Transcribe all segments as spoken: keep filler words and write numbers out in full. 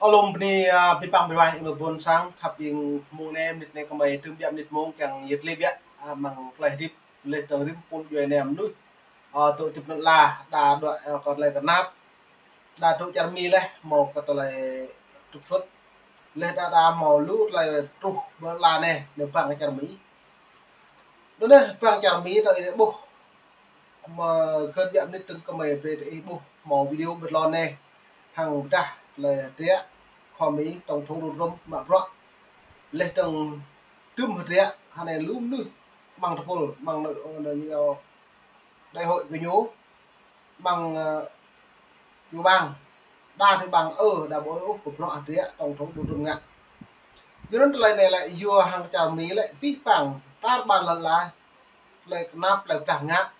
Alum bơni, a, pơpăng pơwai ƀing ƀôn sang, khăp ƀing mông anai, mơnit anai kơmơi tơm biă mơnit mông kiăng yet lĕ biă, a, mơ̆ng tơlơi hơdip, lĕ tơng rĭm phun djuai anai mơnuih, a, tŭ tip năn la, đa đuaĭ, a, kơ tơlơi kơnap, đa tŭ čar Mi lĕ, hmâo kơ tơlơi trục xuất, lĕ đa đa hmâo lu tơlơi truh ƀơi la anai, lĕ bang kơ čar Mi. Anŭn anai, bang čar Mi tơl ih ƀuh. Mơ̆ gơ̆t biă mơnit tơng kơmơi brơi tơ ih ƀuh hmâo video ƀơi tơlơi anai. Hăng pơdah tơlơi hơdră, khua Mi, tổng thống Donald Trump mă bruă. Lĕ tơng tơm hơdră, hơnai lu mơnuih, mơ̆ng tơpul, mơ̆ng nơ, nơ, nơ, đại hội kơ ñu, mơ̆ng, ơ, Yua ƀang, đa tơ ƀang ơ, đa ƀu ôh, kơ bruă hơdră tổng thống Donald Trump ngă. Yua anŭn tơlơi anai lĕ, yua hăng čar Mi lĕ, pih pang, tar ƀar lŏn ala, tơlơi kơnap, tơlơi pơdah ngă,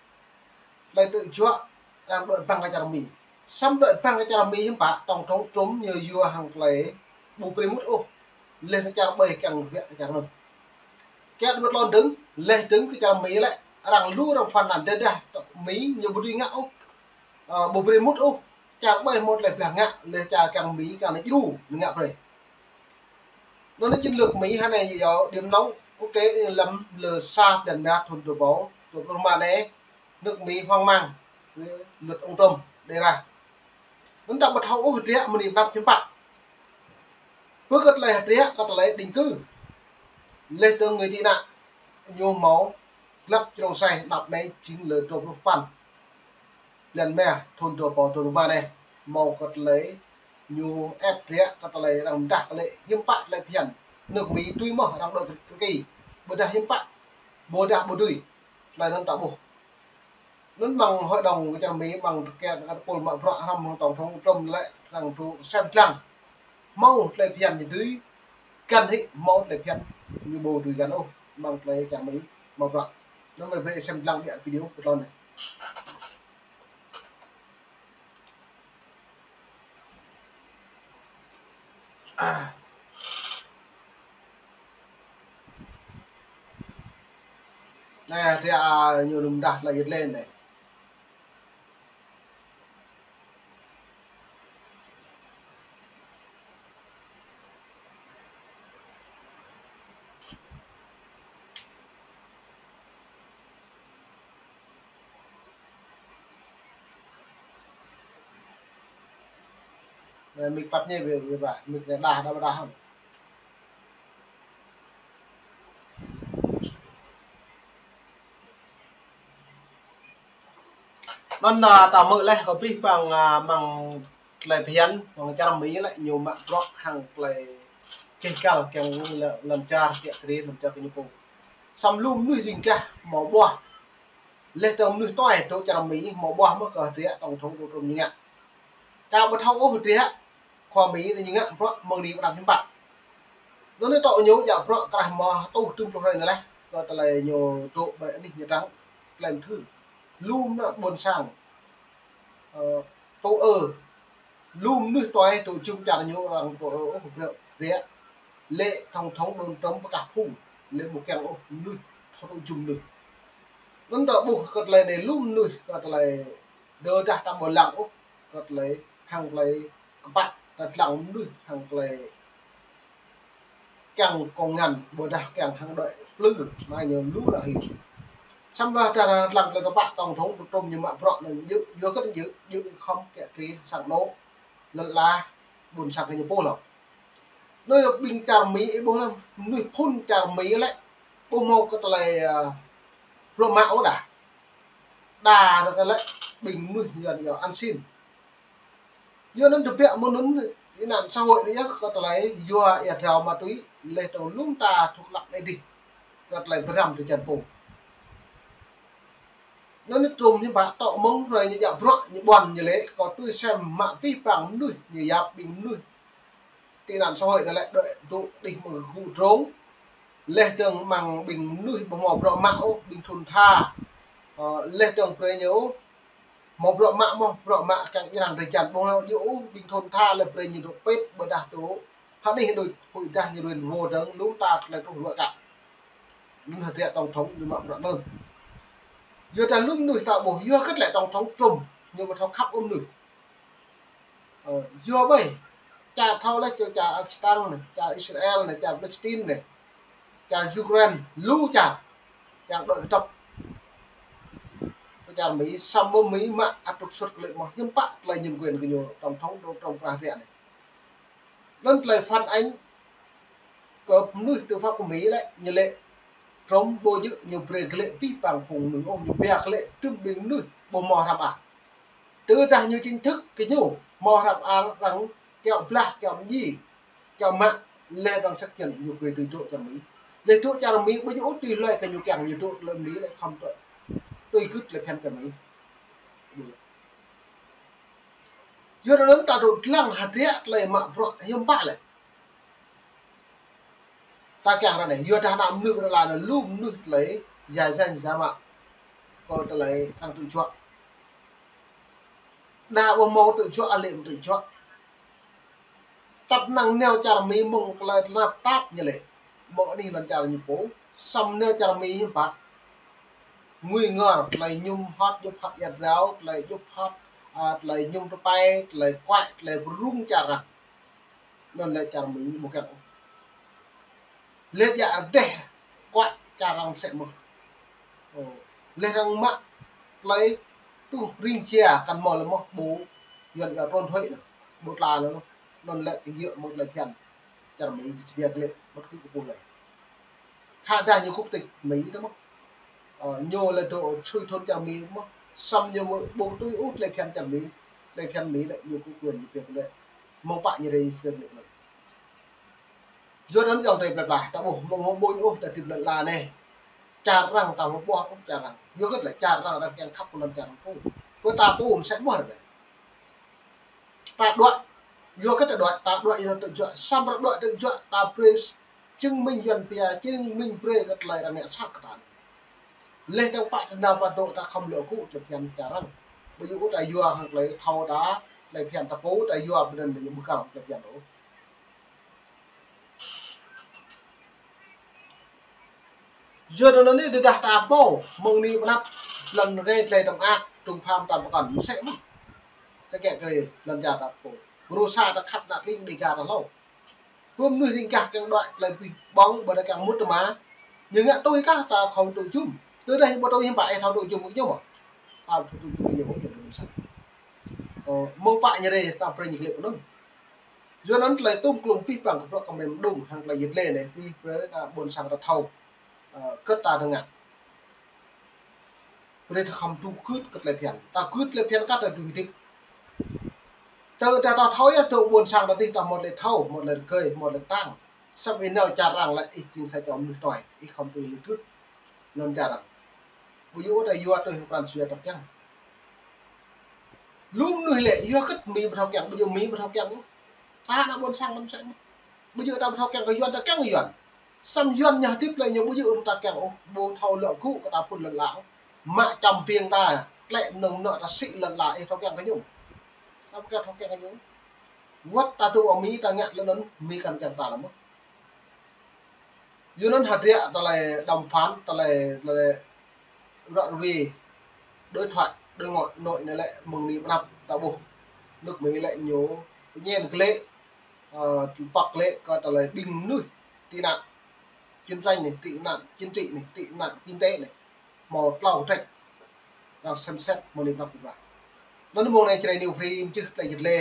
tơlơi tŭ juă, arăng đuaĭ bang kơ čar Mi. Samơ̆ đuaĭ bang kơ čar Mi hiư̆m pă, tổng thống Trump ñu yua hăng tơlơi ƀu brơi mŭt ôh, lĕ kơ čar ƀơi kiăng wĕ kơ čar anŭn. Kiăng ƀu tlôn dơ̆ng, lĕ dơ̆ng kơ čar Mi lĕ, arăng lu arăng phăn anăn tơdah Mi ñu ƀu dưi ngă ôh. Ơ, ƀu brơi mŭt ôh, čar ƀơi hmâo tơlơi pơdah ngă, lĕ čar kiăng Mi kiăng anai djru, ñu ngă brơi. Anŭn anai chiến lược Mi hơnai yua điểm nóng quốc tế lăm lơ sa blan ma thun dua ƀâo dua pluh rơma anai, nước Mi hoang mang, với luật ông Trump đề ra. Anŭn ta ƀu thâo ôh hơdră mơ̆ng anai pơnăp hiư̆m pă. Pơ kơ tơlơi hơdră, kơ tơlơi định cư. Lĕ tơng người tị nạn, ñu hmâo glăk črông sai đăp anai jing lơ dua pluh păn blan ma thun dua ƀâo dua pluh rơma anai. Hmâo kơ tơlơi ñu ĕp hơdră, kơ tơlơi arăng pơdah kơ lĕ hiư̆m pă tơlơi phiăn. Nước Mi tui mơ̆ arăng đuaĭ kơ ki. Ƀôdah hiư̆m pă, ƀôdah ƀu dưi. Tơlơi anŭn ta ƀuh. Anŭn mơ̆ng hội đồng kơ čar Mi, mơ̆ng tơkĕt kơ tơpul mă bruă hrŏm hăng tổng thống Trump lĕ, arăng tŭ sem lăng. Hmâo tơlơi phiăn ñu dưi, găn hĭ hmâo tơlơi phiăn ñu ƀu dưi găn ôh, mơ̆ng tơlơi čar Mi mă bruă. Anŭn mơi brơi sem lăng biă video ƀơi tơlơi anai. A. Anai, hơdră, a, ñu lŭm dah tơlơi yet lĕ anai. Anai, mic păt ñe wĕ, wĕ ƀă, mic anai đah, đah, đah. Anŭn, a, ta hmư̆ lĕ kơ pih pang, a, mơ̆ng tơlơi phiăn, mơ̆ng čar Mi lĕ ñu mă bruă hăng tơlơi keh kăl kiăng lăm, lăm čar, kiăng kri, lăm čar kơ ñu pô. Samơ̆ lu mơnuih ring gah hmâo ƀuah. Lĕ tơng mơnuih tuai tŭ čar Mi hmâo ƀuah mơ̆ kơ hơdră tổng thống Donald Trump ñu ngă. Ta ƀu thâo ôh hơdră, khua Mi anai ñu ngă bruă mơ̆ng anai pơnăp hiư̆m pă. Anŭn anai tŏ ñu djă bruă krah mơ̆ tuh tơm pluh hrơi anai lĕ, kơ tơlơi ñu tŭ ƀơi anih ñu trăng, tơlơi mơthưr. Lu mơnuih ƀôn sang, ơ, tŭ ơ, lu mơnuih tuai tŭ jum čar ñu arăng tŭ ơ ôh bruă hơdră. Lĕ tổng thống Donald Trump pơkah phung, lĕ ƀu kiăng ôh mơnuih, thâo tŭ jum mơnuih. Anŭn ta ƀuh kơ tơlơi anai lu mơnuih kơ tơlơi đơ dah ta ƀu lăng ôh, kơ tơlơi hăng tơlơi kơpă, ta lăng mơnuih hăng tơlơi kiăng kông ngăn, ƀôdah kiăng hăng đuaĭ plư, anai ñu lu arăng hil. Samơ̆ ta lăng tơlơi kơpă tổng thống Trump ñu mă bruă anŭn djơ̆, yua kơ djơ̆, djơ̆ khŏm kiăng kri sang anŏ, lŏn ala, ƀôn sang kơ ñu pô lŏ. Anŭn ƀing čar Mi ih ƀuh lăm, mơnuih phun čar Mi lĕ, ƀu hmâo kơ tơlơi, a, bruă mă ôh đah. Đa ră lĕ ƀing mơnuih yuan yua ăn xin. Yua anŭn tơbiă mơ̆ng anŭn tị nạn xã hội anai yơh kơ tơlơi yua ia drao ma túy lĕ tơng lŭm ta thuốc lắc anai dih. Kơ tơlơi bơrăm tơ čan pô. Anŭn anai Trump hiư̆m pă tŏ mơ̆ng hrơi ñu djă bruă ñu ƀuăn ñu lĕ kơ tui sem mă pih pang mơnuih ñu yap ƀing mơnuih tị nạn xã hội anai lĕ đuaĭ tŭ đih mơ̆ng gŭ drông. Lĕ tơng mơ̆ng ƀing mơnuih ƀu hmâo bruă mă ôh, ƀing thun tha. Ơ, lĕ tơng brơi ñu hmâo bruă mă mơ̆, bruă mă kiăng ñrăng drơi jan ƀu hmâo djơ̆ ôh, ƀing thun tha lĕ brơi ñu tŭ pĭt, ƀôdah tŭ. Hơnih đôč huĭ dah ñu ruin rô dơ̆ng, lŭm ta tơlơi truh ruă kă. Anŭn hơdră tổng thống ñu mă bruă anŭn. Yua dah lu mơnuih ta ƀuh, yua kơ tơlơi tổng thống Trump, ñu ƀu thâo khăp ôh mơnuih. Ơ, yua ƀơi Čar thâo laih, čar Afghanistan anai, čar Israel anai, čar Palestine anai, čar Ukraine, lu čar. Yang đuaĭ kơdŏp kơ čar Mi, samơ̆ Mi mă ăt trục xuất glaĭ mơ̆n, hiư̆m pă tơlơi nhân quyền kơ ñu tổng thống Donald Trump pơrah ră anai. Anŭn tơlơi phản ánh kơ mơnuih tư pháp kơ Mi lĕ, ñu lĕ Trump ƀu djơ̆ ñu brơi glaĭ abih bang phung mơnuih ôh, ñu ba glaĭ tơm ƀing mơnuih ƀu hmâo hră mơar. Tơdah ñu chính thức kơ ñu hmâo hră mơar, arăng kiăng blah, kiăng mdjai, kiăng mă, laih arăng xác nhận ñu brơi tui dŏ čar Mi. Laih dŏ čar Mi ƀu djơ̆ ôh tui hloi kơ ñu kiăng, ñu dŏ tơlơi Mi lĕ khŏm tui, tui gưt tơlơi phiăn čar Mi. Yua anŭn ta dŏ lăng hơdră tơlơi mă bruă hiư̆m pă lĕ. Ta kiăng ră anai, yua dah ană mơnuih ră anai lu mơnuih tơlơi, ya janh ya mă kơ tơlơi arăng tơjuă. Đa ƀu hmâo tơjuă, alĕ mơ̆ tơjuă. Tăp năng nao čar Mi mơ̆ng tơlơi tơnap tap ñu lĕ, mơ̆ng anih lŏn čar ñu pô, samơ̆ nao čar Mi hiư̆m pă. Ngui ngor tơlơi mơñum hŏt, djŭp hŏt ia drao, tơlơi djŭp hŏt, a, tơlơi mơñum tơpai, tơlơi kuai, tơlơi pơrŭng čar arăng. Anŭn lĕ čar Mi ƀu kiăng. Laih djă rơdêh kuai čar arăng mơsĕ mơ̆n. Ơ, laih arăng mă tơlơi tuh ring jia kăn mơ̆ lĕ mơ̆ ƀu, Yuan ia trôn thuế anŭn, ƀu tla anŭn. Anŭn lĕ kơ yơ̆ mơ̆ng tơlơi phiăn čar Mi kơ sibia glaĭ, mơ̆t kơ kơpul lĕ. Khă dah ñu quốc tịch Mi tơ mơ̆. Ơ, ñu lĕ dŏ sui thun čar Mi mơ̆. Samơ̆ ñu ƀu tui ôh tơlơi phiăn čar Mi, tơlơi phiăn Mi lĕ ñu kơ quyền ñu pĕk lĕ. Mơ̆ng pă ñu rơi pĕk lĕ. Yua anŭn ayŏng adơi plơi pla, ta ƀuh mơ̆ng hmâo ƀuñ ôh ta hơdip lŏn ala anai. Čar arăng ta hmâo ƀuh ôh čar arăng. Yua kơ tơlơi čar arăng, arăng kiăng khăp kơ lŏn čar arăng pô. Kơ ta pô mơsĕ mơ̆n anai. Ta đuaĭ, yua kơ ta đuaĭ, ta đuaĭ yua anŭn tơjuă, samơ̆ ta đuaĭ tơjuă, ta brơi chứng minh Yuan pia, chứng minh brơi kơ tơlơi arăng ngă sat kơ ta. Laih dơ̆ng pă tơnao pă dŏ ta khŏm lŏ gŭ tơlơi phiăn čar arăng. Ƀu djơ̆ ôh ta yua hăng tơlơi thâo ta, tơlơi phiăn ta pô ta yua ƀơi anŭn ñu ƀu kơ tơlơi phiăn ôh. Yua anŭn anai tơdah ta pô, mơ̆ng anai pơ anăp, lŏn rê tơlơi tơ̆ng ak, tơ̆ng pham ta pơkŏn, mơsĕ mơ̆n. Tơkĕ kơ lŏn čar ta pô. Rơsa ta khăp ană tring Dêga ta hlâo. Pô mơnuih ring gah kiăng đuaĭ tơlơi abih bang, ƀôdah kiăng mŭt tơma. Ñu ngă tui kah ta khŏm tŭ jum. Tơdah ñu ƀu tui hiư̆m pă ih thâo tŭ jum kơ ñu mơ̆. Ta tŭ jum kơ ñu mơ̆, ñu tŭ jum sang. Ơ, mơ̆ng pă ñu rê ta brơi ñu glaĭ pơ anŭn. Yua anŭn tơlơi tŭm klŭm abih bang kơ bruă kơ mơ̆ng mơđung hăng tơlơi yit lê anai, abih brơi ta ƀôn sang ta thâo. Ơ, kơ ta dơ̆ng ngă. Brơi ta khŏm tŭ gưt kơ tơlơi phiăn. Ta gưt tơlơi phiăn kah ta dưi hơdip. Tơdah ta thâo yơh dŏ ƀôn sang ta dih ta hmâo tơlơi thâo, hmâo tơlơi rơgơi, hmâo tơlơi tang. Samơ̆ ih nao čar arăng lĕ ih jing sa čô mơnuih tuai, ih khŏm tui lĕ gưt. Lŏn čar arăng. Ƀu djơ̆ ôh ta yua tui hăng pran jua ta kiăng. Lu mơnuih lĕ yua kơ Mi ƀu thâo kiăng, ƀu djơ̆ Mi ƀu thâo kiăng. Ta ană ƀôn sang lăm sĕ mơ̆n. Ƀu djơ̆ ta ƀu thâo kiăng kơ Yuan, ta kiăng kơ Yuan. Samơ̆ Yuan ñu hơdip lĕ ñu ƀu djơ̆ ta kiăng ôh, ƀu thâo lŏ gŭ kơ ta phŭn lŏn ala ôh. Mă čăm ƀing ta, tlĕ mơnơ̆ng mơnŏ ta sĭ lŏn ala, ih thâo kiăng kơ ñu. Ta ƀu kiăng thâo kiăng kơ ñu. Wơ̆t ta dŏ Mi ta ngă lŏn anŭn, Mi kăn kiăng ta lăm mơ̆n. Yua anŭn hơdră tơlơi đàm phán, tơlơi, tơlơi ră ruai, đối thoại, đối ngoại, nội anai lĕ mơ̆ng anai pơ anăp ta ƀuh. Nước Mỹ lĕ ñu pơñen glaĭ, ơ, pŏk glaĭ kơ tơlơi ƀing mơnuih tị nạn chiến tranh anai, tị nạn chính trị anai, tị nạn kinh tế anai. Hmâo tlâo kơtrĕč. Arăng xem xét mơ̆ng anai pơ anăp kơ ƀuh. Anŭn mơ̆ng anai Jrai New Free mơčih tơlơi yit lê.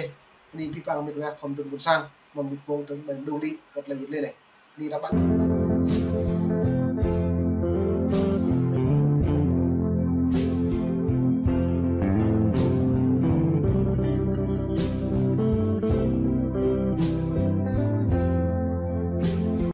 Anai abih bang met wa khŏm dơ̆ng ƀôn sang, mơ̆ng mơnuih ƀôn tơ̆ng ƀing đu lĭ kơ tơlơi yit lê anai. Anai ta ƀuh.